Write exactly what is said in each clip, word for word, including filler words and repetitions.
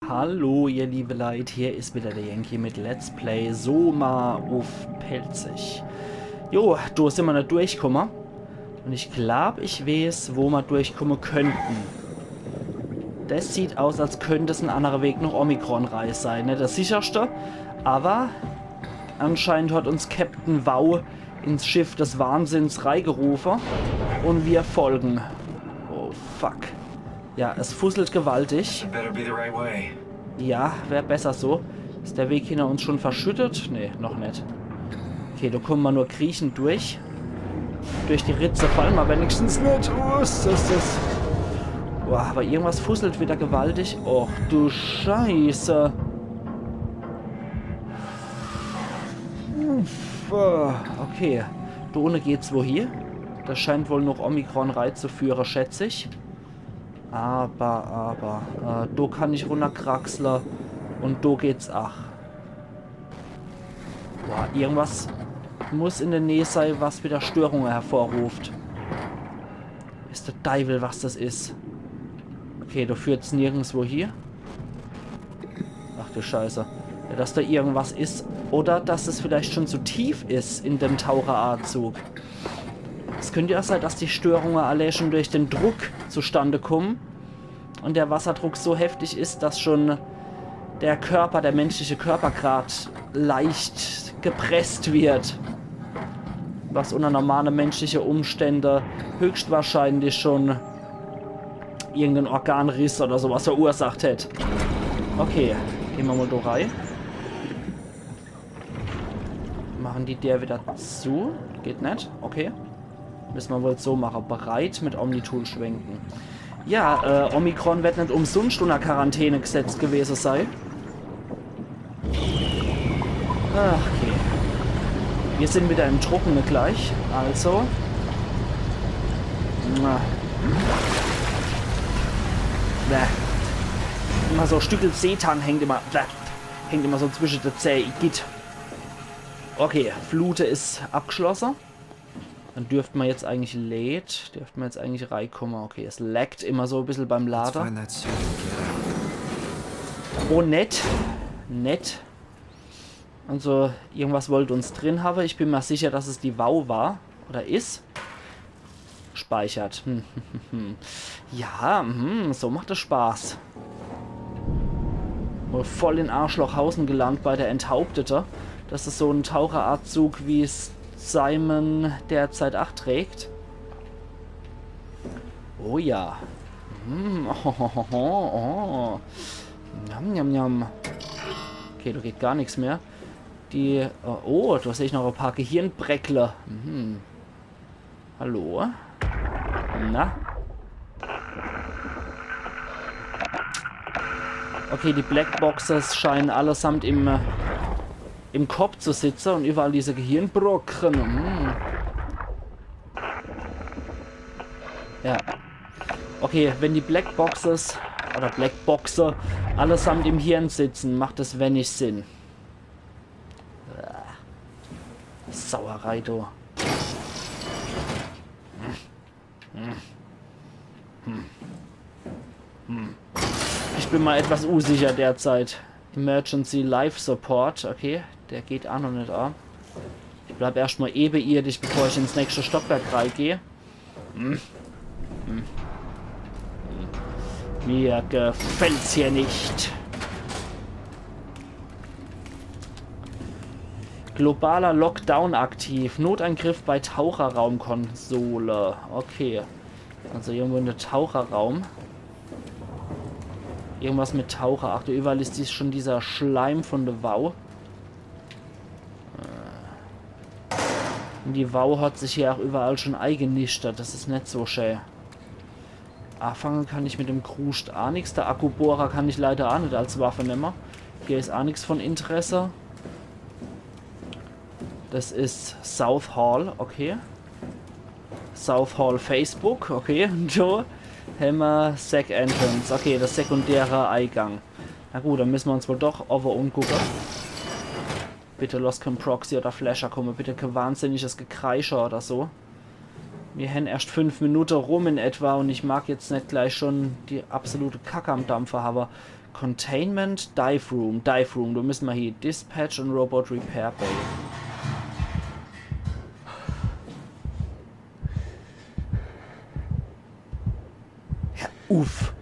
Hallo, ihr liebe Leit, hier is wieder der Yankee mit Let's Play Soma uff Pälzisch. Jo, do simmer net durchkumme. Un ich glaab, ich weeß, wo mer durchkumme könnten. Des sieht aus, als könnt es en annerer Weg noch Omikron rei sei. Net der sicherschte, awwer anscheinend hat uns Captain Vau ins Schiff des Wahnsinns reigerufe un mir folgen. Oh, fuck. Ja, es fusselt gewaltig. Better be the right way. Ja, wär besser so. Is der Weg hinner uns schun verschüttet? Nee, noch net. Okay, do kumme mer nur kriechend durch. Durch die Ritze falle mer wenigstens net. Oh, is des des. Boah, awwer irgendwas fusselt wieder gewaltig. Och du Scheiße. Uff, äh, okay. Do unne geht's wohie. Des scheint wohl noch Omikron reizuführe, schätz ich. Awwer, awwer, äh, do kann ich runnerkraxle. Un do geht's ach. Boah, irgendwas muss in de Näh sei, was wieder Störunge hervorruft. Is de Deiwel, was des is. Okay, do führt's nirgendswohie. Ach du Scheiße. Ja, dass do irgendwas is. Oder dass es vielleicht schun zu tief is in dem Taucheranzug. Es könnt jo sei, dass die Störunge allee schun durch den Druck zustande kumme. Un der Wasserdruck so heftig is, dass schun der Körper, der menschliche Körper grad leicht gepresst wird. Was unner normale menschliche Umstände höchstwahrscheinlich schun irgenden Organriss oder so was verursacht hätt. Okay, gehn mer mol do rei. Mache die Deer wieder zu. Geht net. Okay. Misse mer wohl so mache. Bereit mit Omnitool schwenke. Ja, äh, Omikron wird net umsunscht unner Quarantäne gesetzt gewese sei. Ach, okay. Mir sin wieder im Trockene gleich. Also. Na. Bäh. Immer so Stückel Seetang hängt immer. Bäh. Hängt immer so zwische de Zäh. Igitt. Okay, Flute is abgeschlosse. Dann dürft mer jetzt eigentlich lade, dürft mer jetzt eigentlich reikumme. Okay, es laggt immer so e bissel beim Lade. Find that suit and get out. Oh, nett. Nett. Also, irgendwas wollt uns drin hawe. Ich bin mer sicher, dass es die Vau war. Oder is. Speichert. Hm. Ja, hm, so macht es Spaß. Wohl voll in Arschlochhausen gelandt bei der Enthauptete. Des is so en Taucheranzug, wie's Simon derzeit ach trägt. Oh ja. Hm, oh, oh, oh, oh. Njam, njam, njam. Okay, do geht gar nix mehr. Die, äh, oh, do seh ich noch e paar Gehirnbreckle. Mhm. Hallo? Na? Okay, die Blackboxes scheinen allesamt im, äh, im Kopp zu sitze un überall diese Gehirnbrocken. Hm. Ja. Okay, wenn die Blackboxes oder Blackboxe allesamt im Hirn sitzen, macht es wenig Sinn. Sauerei, du. Ich bin mal etwas unsicher derzeit. Emergency Life Support, okay. Der geht ach noch net a. Ich bleib erscht mal ebeirdisch, bevor ich ins nächste Stockwerk reigeh. Hm. Hm. Mir gefällt's hier nicht. Globaler Lockdown aktiv. Noteingriff bei Taucherraumkonsole. Okay. Also irgendwo in de Taucherraum. Irgendwas mit Taucher. Ach du, überall is dies schon dieser Schleim von de Vau. Äh. Un die Vau hat sich hier ach überall schon eigenischtert. Des is net so schä. Afange kann ich mit dem Kruscht a nix. De Akkubohrer kann ich leider a net als Waffe nemme. Hier is a nix von Interesse. Des is South Hall, okay. South Hall Facebook, okay. Un do hämmer Sec Entrance, okay, de sekundäre Eigang. Na gut, dann misse mer uns wohl doch owwe umgucke. Bitte loss kein Proxy oder Flasher komme, bitte kein wahnsinniges Gekreische oder so. Mir hän erscht fünf Minute rum in etwa un ich mag jetzt net gleich schon die absolute Kacke am Dampfe hawe. Containment, Dive Room, Dive Room. Do misse mer hier Dispatch und Robot Repair Bay. Ja, uff.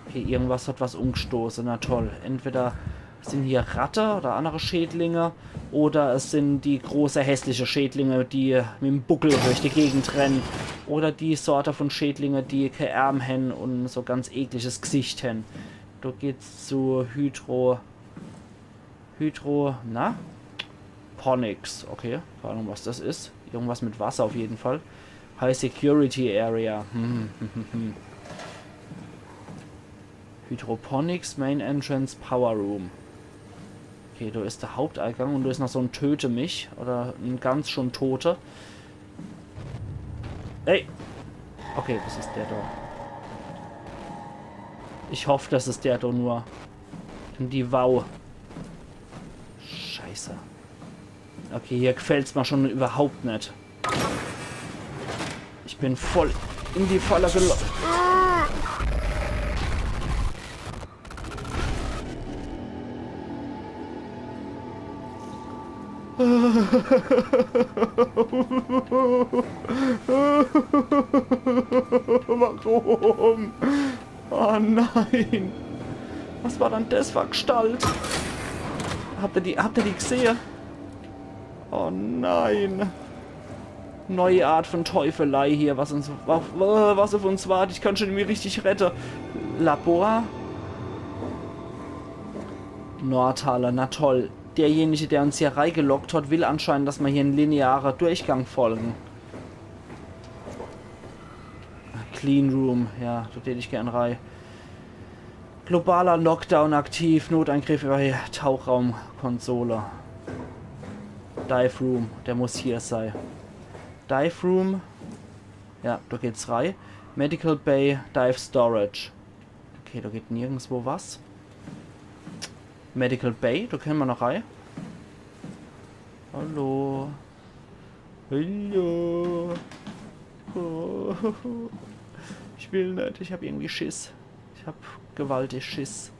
Okay, irgendwas hat was umgestoße. Na toll. Entweder sin hier Ratte oder andere Schädlinge oder es sin die große hässliche Schädlinge, die mit dem Buckel durch die Gegend rennen. Oder die Sorte von Schädlinge, die kee Ärm hän und so ganz ekliges Gesicht hän. Do geht's zu Hydro... Hydro... na? Ponics. Okay, kee Ahnung, was das is. Irgendwas mit Wasser auf jeden Fall. High Security Area. Hm, hm, hm, hm. Hydroponics, Main Entrance, Power Room. Okay, do is der Haupteingang und do is noch so en Töte mich oder en ganz schon Tote. Ey! Okay, das is der do. Ich hoff, das is der do nur. In die Wau. Scheiße. Okay, hier gefällt's mer schon überhaupt net. Ich bin voll in die Falle gelo... Warum? Oh nein! Was war dann das für Gestalt? Habt ihr die, habt ihr die gesehe? Oh nein. Neue Art von Teufelei hier, was uns, wa-, wa-, was auf uns wartet. Ich kann schon irgendwie richtig rette. Labor. Nordhalle, na toll. Derjenige, der uns hier reingelockt hat, will anscheinend, dass mer hier en lineare Durchgang folgen. Clean Room, ja, do tät ich gern rei. Globaler Lockdown aktiv, Noteingriff über Tauchraumkonsole. Dive Room, der muss hier sei. Dive Room. Ja, do geht's rei. Medical Bay, Dive Storage. Okay, do geht nirgendswo was. Medical Bay, do kenne mer noch rei. Hallo. Hallo. Oh. Ich will net, ich hab irgendwie Schiss. Ich hab gewaltig Schiss.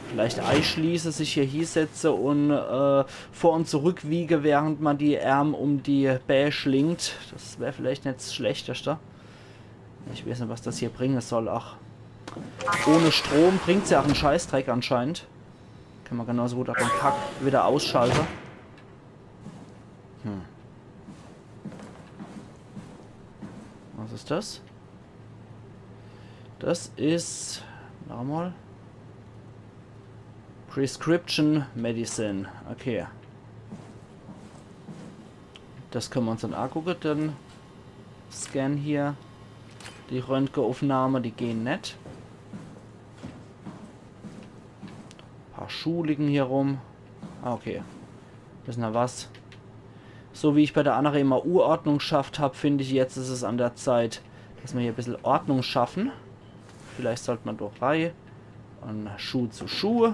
Vielleicht eischließe, sich hier hiesetze und äh, vor und zurück wiege, während man die Ärm um die Bää schlingt. Das wär vielleicht net das Schlechteste. Ich weiß net, was das hier bringe soll. Ach. Ohne Strom bringt's ja auch en Scheißdreck anscheinend. Kann man genauso gut auch den Kack wieder ausschalte. Hm. Was is das? Das is... Nochmal. Prescription Medicine. Okay. Das kenne mer uns dann angucke, den Scan hier. Die Röntgenaufnahme, die gehen net. Paar Schuh liegen hier rum. Ah, okay. Wissen wir was? So wie ich bei der andere immer Uordnung schafft hab, find ich, jetzt is es an der Zeit, dass mer hier e bissel Ordnung schaffen. Vielleicht sollt mer doch rei. Und Schuh zu Schuh.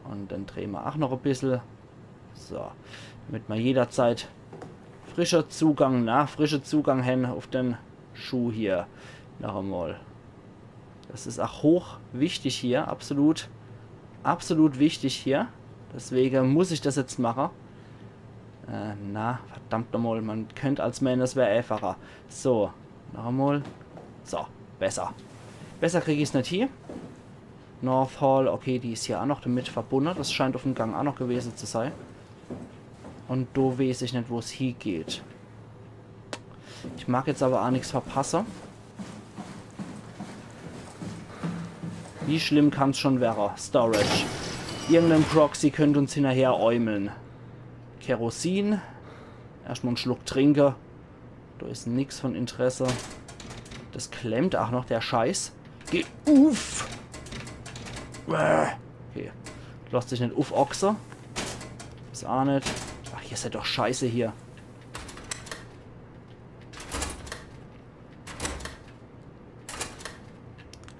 Und dann drehe mer auch noch e bissel. So. Damit mer jederzeit frischer Zugang, na, frischer Zugang hen auf den Schuh hier. Noch einmal. Das is auch hoch wichtig hier, absolut, absolut wichtig hier. Deswege muss ich das jetzt mache. Äh, na, verdammt nochmal, man könnt als meene, es wär einfacher. So, noch einmal. So, besser. Besser krieg ich's net hier. North Hall, okay, die is hier auch noch damit verbunde. Das scheint auf dem Gang auch noch gewesen zu sei. Und do weeß ich net, wo's hiegeht. Ich mag jetzt aber auch nix verpasse. Wie schlimm kann's schon werre? Storage. Irgendein Proxy könnt uns hinnerher äumeln. Kerosin. Erstmal en Schluck trinke. Do is nix von Interesse. Das klemmt auch noch, der Scheiß. Geh uff! Bäh. Okay. Lasst sich net uffoxe. Is auch net. Ach, ihr seid doch scheiße hier.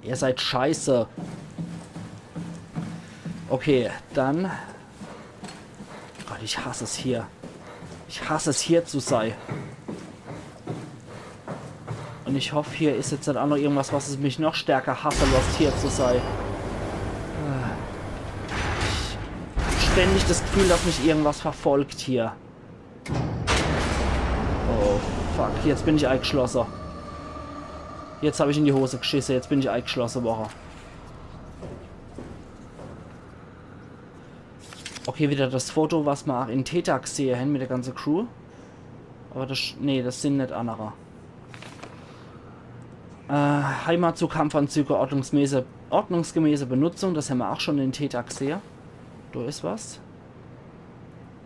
Ihr seid scheiße. Okay, dann. Gott, ich hass es hier. Ich hass es hier zu sei. Und ich hoff, hier is jetzt net aa noch irgendwas, was es mich noch stärker hasse losst, hier zu sei. Ständig das Gefühl, dass mich irgendwas verfolgt hier. Oh, fuck. Jetzt bin ich eigschlosse. Jetzt hab ich in die Hose gschisse. Jetzt bin ich eigschlosse worre. Okay, wieder das Foto, was ma ach in Theta gsehe hen mit der ganze Crew. Aber das, nee, das sin net annere. Äh, Heimatzug, Kampfanzüge, ordnungsmäße-, ordnungsgemäße Benutzung, das hen ma ach schon in Theta gsehe. Do is was.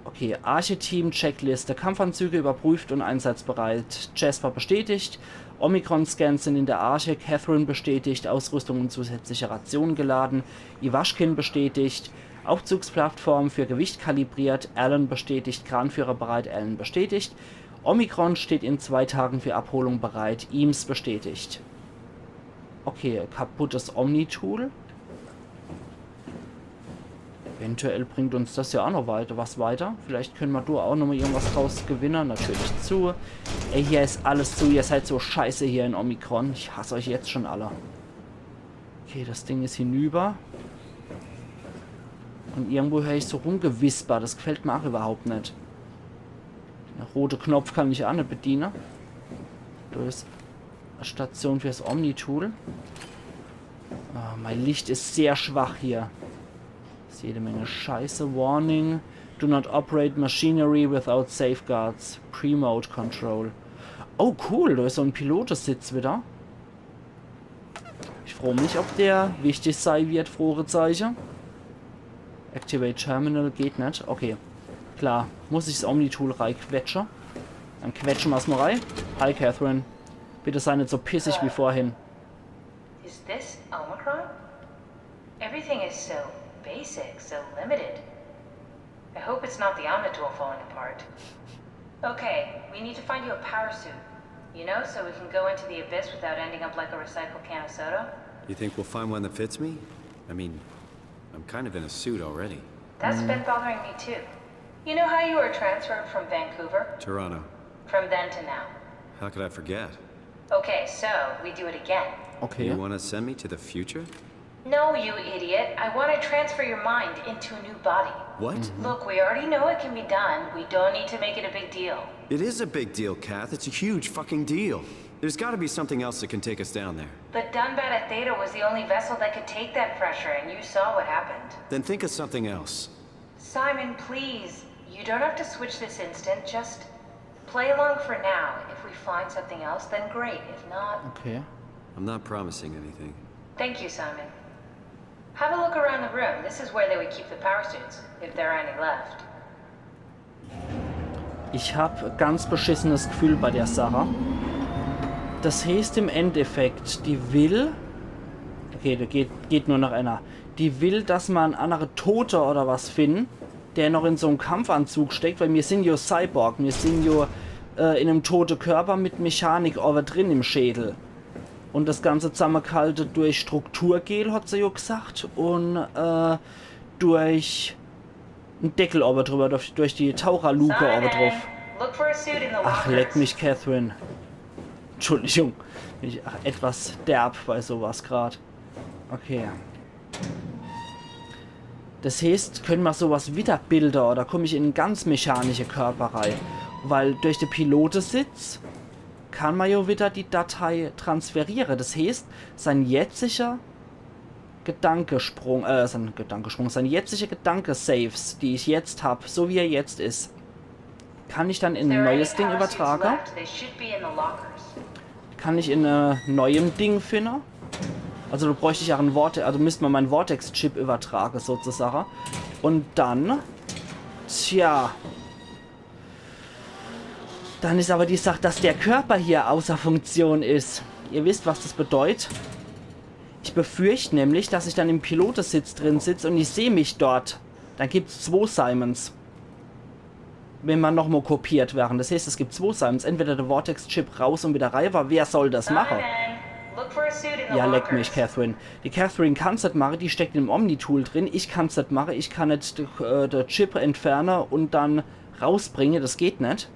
Okay, Arche-Team, Checkliste. Kampfanzüge überprüft und einsatzbereit. Jasper bestätigt. Omicron-Scans sind in der Arche. Catherine bestätigt. Ausrüstung und zusätzliche Rationen geladen. Iwaschkin bestätigt. Aufzugsplattform für Gewicht kalibriert. Alan bestätigt. Kranführer bereit. Alan bestätigt. Omicron steht in zwei Tagen für Abholung bereit. Eames bestätigt. Okay, kaputtes Omni-Tool. Eventuell bringt uns das ja ach noch weiter, was weiter. Vielleicht könne ma do ach noch mal irgendwas draus gewinne. Natürlich zu. Ey, hier is alles zu. Ihr seid so scheiße hier in Omicron. Ich hass euch jetzt schon alle. Okay, das Ding is hinüber. Und irgendwo hör ich so Rumgewisper. Das gefällt ma ach überhaupt net. Der rote Knopf kann ich ach net bediene. Do is Station fürs Omni-Tool. Ah, mein Licht is sehr schwach hier. Is jede Menge Scheiße. Warning. Do not operate machinery without safeguards. Pre-Mode Control. Oh, cool. Do is so en Pilotesitz wieder. Ich froo mich, ob der wichtig sei wird. Fragezeichen. Activate Terminal geht net. Okay. Klar. Muss ich 's Omni-Tool reiquetsche. Dann quetsche ma's mal rei. Hi, Catherine. Bitte sei net so pissig wie vorhin. Is this Omicron? Everything is so basic, so limited. I hope it's not the Omnitool falling apart. Okay, we need to find you a power suit. You know, so we can go into the abyss without ending up like a recycled can of soda. You think we'll find one that fits me? I mean, I'm kind of in a suit already. That's been bothering me too. You know how you were transferred from Vancouver? Toronto. From then to now. How could I forget? Okay, so we do it again. Okay. You want to send me to the future? No, you idiot. I want to transfer your mind into a new body. What? Look, we already know it can be done. We don't need to make it a big deal. It is a big deal, Kath. It's a huge fucking deal. There's got to be something else that can take us down there. But Dunbat at Theta was the only vessel that could take that pressure, and you saw what happened. Then think of something else. Simon, please. You don't have to switch this instant. Just play along for now. If we find something else, then great. If not, Okay. I'm not promising anything. Thank you, Simon. Have a look around the room. This is where they would keep the power suits, if there are any left. Ich hab ganz beschissenes Gefühl bei der Sache. Das heißt im Endeffekt, die will. Okay, da geht, geht nur noch einer. Die will, dass ma en annere Tote oder was finden, der noch in so'm Kampfanzug steckt, weil mir sind jo Cyborg, mir sind jo äh, in em tote Körper mit Mechanik owwe drin im Schädel. Und das Ganze zammegehalte durch Strukturgel, hat se jo gesagt, und äh, durch en Deckel owwe drüber, durch, durch die Taucherluke owwe druf. Look for a suit in the Ach, lockers. Leck mich, Catherine. Entschuldigung, bin ich ach etwas derb bei sowas grad. Okay. Das heißt, könne ma sowas wiederbilde oder komm ich in en ganz mechanische Körper rei? Weil durch de Pilotesitz kann ma jo wieder die Datei transferiere. Das heißt, sein jetziger Gedankesprung, äh, sein Gedankesprung, sein jetziger Gedanke-Saves, die ich jetzt hab, so wie er jetzt is, kann ich dann in en neues Ding übertrage. They should be in the lockers. Kann ich in e neuem Ding finde? Also da bräucht ich ach en Vortex, also müsst ma mein Vortex-Chip übertrage sozusagen. Und dann, tja, dann is aber die Sach, dass der Körper hier außer Funktion is. Ihr wisst, was das bedeut? Ich befürcht nämlich, dass ich dann im Pilotesitz drin sitz und ich seh mich dort. Dann gibt's zwo Simons. Wenn ma nochmal kopiert wären. Das heißt, es gibt zwo Simons. Entweder der Vortex-Chip raus und wieder rei, aber wer soll das machen? Simon, look for a suit in the Ja, lockers. Leck mich, Catherine. Die Catherine kann's net mache, die steckt im Omni-Tool drin. Ich kann's net mache, ich kann net de, äh, de Chip entferne und dann rausbringe. Das geht net.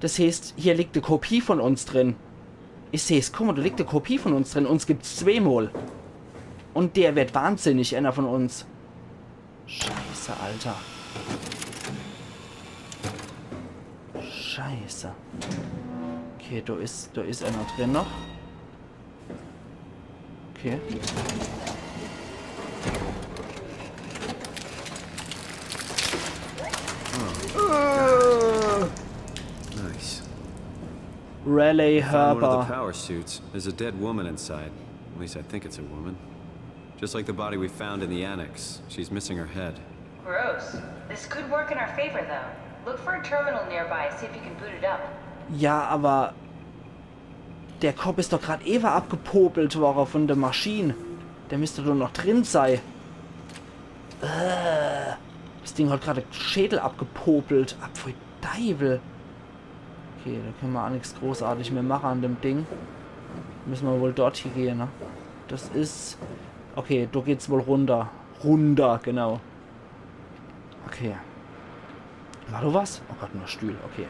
Das heißt, hier liegt e Kopie von uns drin. Ich seh's, guck mol, do liegt e Kopie von uns drin. Uns gibt's zweemol. Un der werd wahnsinnig, ener von uns. Scheiße, Alter. Scheiße. Okay, do is, do is ener drin noch. Okay. Nice. Raleigh Found one of the Herber. Power suits. There's a dead woman inside. At least I think it's a woman. Just like the body we found in the annex. She's missing her head. Gross. This could work in our favor, though. Look for a terminal nearby, see if you can boot it up. Ja, awwer der Kopp is doch grad ewe abgepopelt worre von de Maschin. Der misst doch noch drin sei. Äh, das Ding hat grad de Schädel abgepopelt. Apfui Deiwel. Okay, do kenne mer aa nix großartig mehr mache an dem Ding. Misse mer wohl dort hie gehe, ne? Das is... Okay, do geht's wohl runner. Runner, genau. Okay. War do was? Oh Gott, nur Stühl. Okay.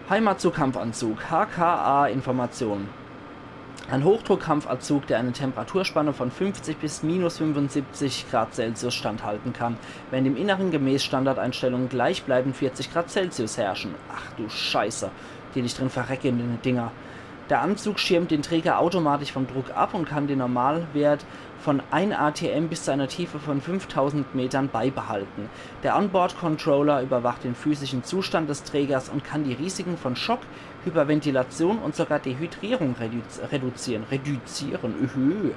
Heimatsu-Kampfanzug. H K A-Information. Ein Hochdruckkampfanzug, der eine Temperaturspanne von fünfzig bis minus fünfundsiebzig Grad Celsius standhalten kann, während im Inneren gemäß Standardeinstellungen gleichbleibend vierzig Grad Celsius herrschen. Ach du Scheiße, die dich drin verrecke in den Dinger. Der Anzug schirmt den Träger automatisch vom Druck ab und kann den Normalwert von ein A T M bis zu einer Tiefe von fünftausend Metern beibehalten. Der Onboard-Controller überwacht den physischen Zustand des Trägers und kann die Risiken von Schock, Hyperventilation und sogar Dehydrierung reduzi- reduzieren. Reduzieren, ühö.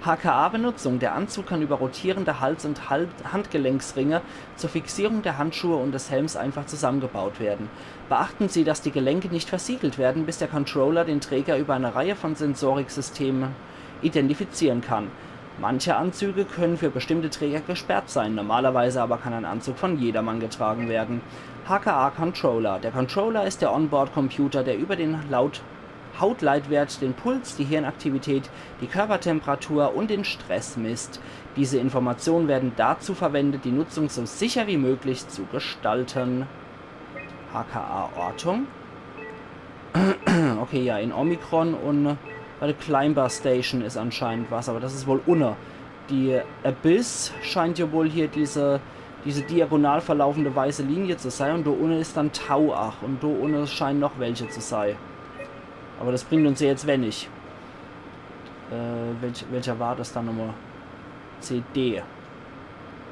H K A-Benutzung. Der Anzug kann über rotierende Hals- und Hal- Handgelenksringe zur Fixierung der Handschuhe und des Helms einfach zusammengebaut werden. Beachten Sie, dass die Gelenke nicht versiegelt werden, bis der Controller den Träger über eine Reihe von Sensoriksystemen identifizieren kann. Manche Anzüge können für bestimmte Träger gesperrt sein, normalerweise aber kann ein Anzug von jedermann getragen werden. H K A Controller. Der Controller ist der Onboard-Computer, der über den Laut Hautleitwert, den Puls, die Hirnaktivität, die Körpertemperatur und den Stress misst. Diese Informationen werden dazu verwendet, die Nutzung so sicher wie möglich zu gestalten. H K A Ortung. Okay, ja, in Omikron un bei der Climber Station is anscheinend was, aber das is wohl unne. Die Abyss scheint ja wohl hier diese, diese diagonal verlaufende weiße Linie zu sei un do unne is dann Tau ach un do unne scheinen noch welche zu sei. Aber das bringt uns ja jetzt wenig. Äh, welch, welcher war das dann nochmal? C D.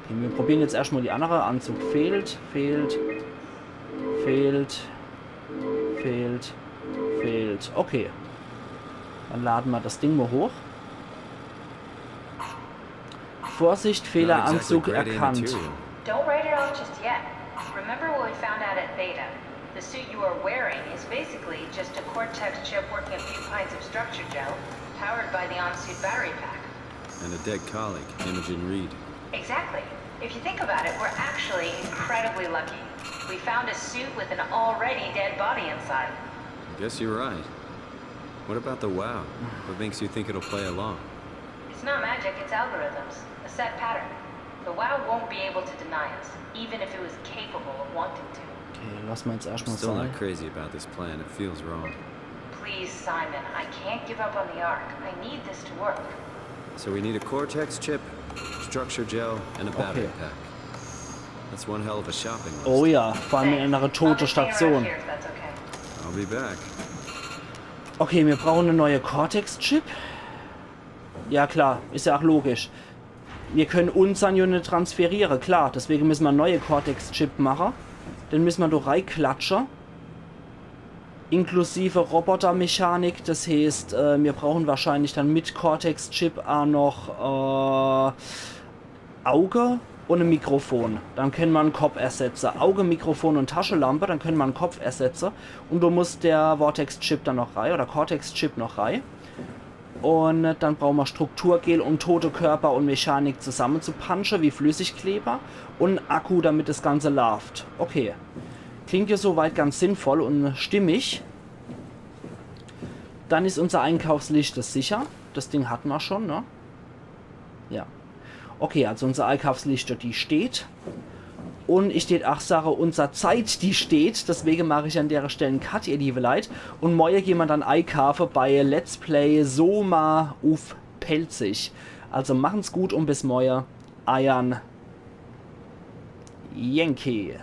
Okay, mir probieren jetzt erstmal die andere. Anzug fehlt, fehlt, fehlt, fehlt, fehlt. Okay. Dann laden wir das Ding mal hoch. Vorsicht, Not Fehler, exactly Anzug grade A erkannt. Material. Don't write it off just yet. Remember what we found out at Theta. The suit you are wearing is basically just a cortex chip working a few pints of structure gel, powered by the on-suit battery pack. And a dead colleague, Imogen Reed. Exactly. If you think about it, we're actually incredibly lucky. We found a suit with an already dead body inside. I guess you're right. What about the WAU? What makes you think it'll play along? It's not magic, it's algorithms. A set pattern. The WAU won't be able to deny us, even if it was capable of wanting to. Okay, lass mal jetzt erstmal Still sein. Not crazy about this plan. It feels wrong. Please, Simon, I can't give up on the Ark. I need this to work. So we need a cortex chip, structure gel, and a battery Okay. pack. That's one hell of a shopping list. Oh ja, vor allem in einer Thanks. I'll tote just hang around Station. Here, if that's okay. I'll be back. Okay, mir brauchen e neue Cortex-Chip. Ja klar, is ja ach logisch. Mir können unsern jo net transferiere, klar. Deswege müssen mer e neue Cortex-Chip mache. Den müssen mer do reiklatsche. Inklusive Robotermechanik, das heeßt, äh, mir brauchen wahrscheinlich dann mit Cortex-Chip aa noch äh, Auge un e Mikrofon. Dann können mer en Kopp ersetze. Auge, Mikrofon un Taschelampe, dann können mer en Kopp ersetze. Un do muss der Vortex-Chip dann noch rei, oder Cortex-Chip noch rei. Un äh, dann brauchen mer Strukturgel, um tote Körper un Mechanik zusammenzupansche wie Flüssigkleber. Un Akku, damit das Ganze laaft. Okay. Klingt ja soweit ganz sinnvoll un stimmig. Dann is unser Einkaufsliste sicher. Das Ding hat mer schon, ne? Ja. Okay, also unser Einkaufsliste, die steht. Un ich tät ach sage, unser Zeit, die steht. Deswege mach ich an dere Stell en Cut, ihr liewe Leit. Un morje gehn mer dann eikaafe bei Let's Play Soma uff Pälzisch. Also machen's gut un bis morje. Eiern Yankee.